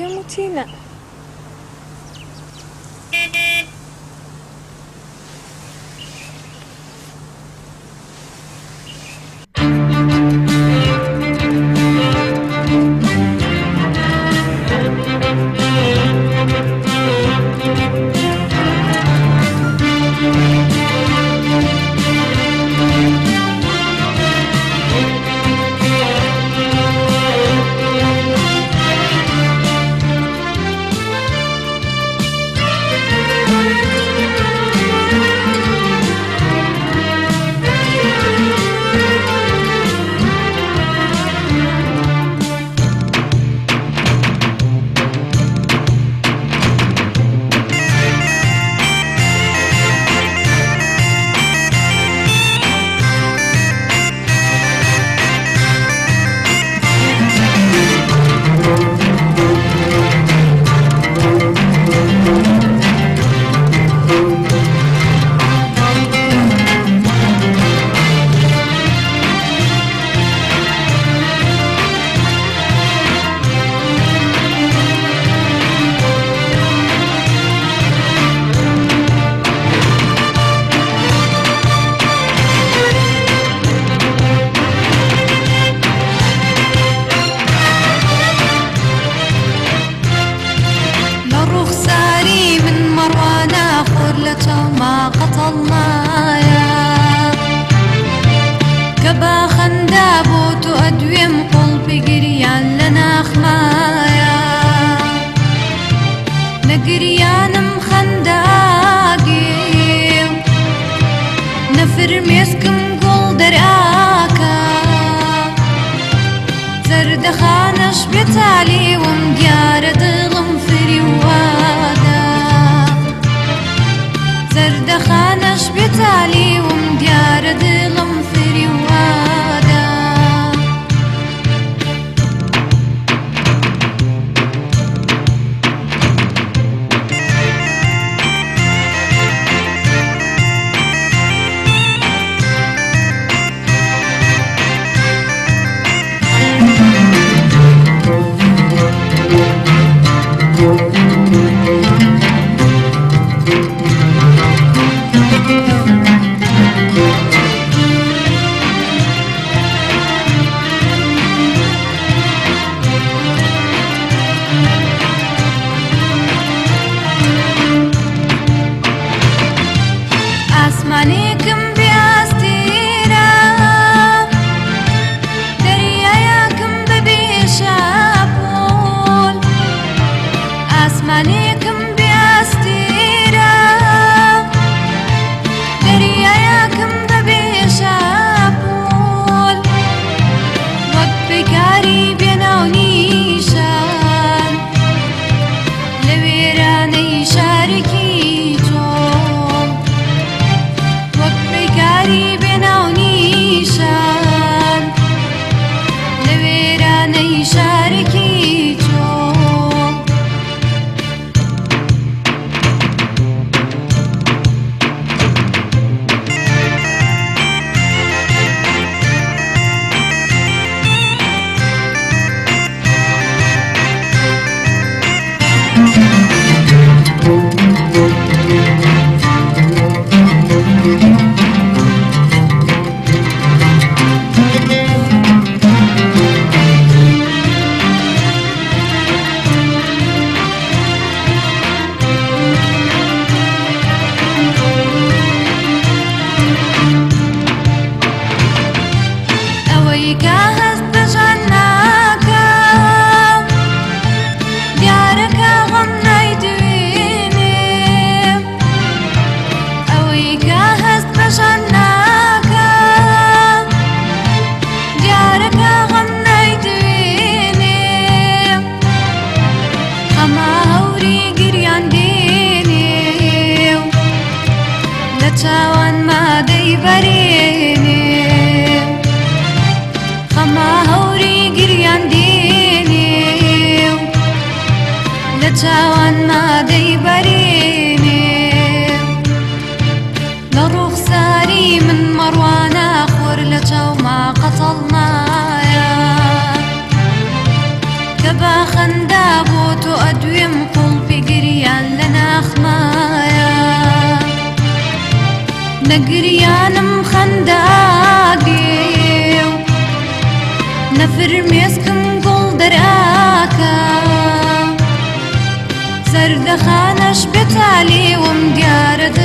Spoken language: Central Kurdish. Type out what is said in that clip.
پێم وتی نا. لە ڕوخساری من مەڕوانە خۆر لە چاوما قەتەڵ نایە کە باخەندا بۆ تۆ ئەدوێم قوڵپی گریان لە ناخمایە نەگریانم خەنداگێ نەفرمێسکم گوڵ دەراکە زەردەخانەش بێتالیوم دیارە دڵم فریوادا زەردەخانەش بێتالیوم دیارە دڵم فریوادا. ئاسمانێکم بێ ئاستێرە دەریایەکم بەبێ شاپۆل ئاسمانێکم بێ ئاستێرە دەریایەکم بەبێ شاپۆل وەک پەیکاری بێناونیشان لە وێرانەی شارێکی چۆڵ وەک پەیکاری بێناونیشان لە وێرانەی شارێکی چۆڵ. ئەوەی کە هەست بە ژان ناکەم دیارەکە غەم نایدوێنێ ئەوەی کە هەست بە ژان ناکەم دیارەکە غەم نایدوێنێ خەما هەوری گریان دێنێ و لە چاوان مادەی بەرێنێ خەما هەوری گریان دێنێ و لە چاوان مادەی بەرێنێ لە ڕوخساری من مەڕوانە خۆر لە چاوما قەتەڵ نایە کە باخەندا بۆ تۆ نە گریانم خەندە ئاگرێ و نە فرمێسکم گوڵ دەراکا. زەردەخانەش بێتالێوم دیارە.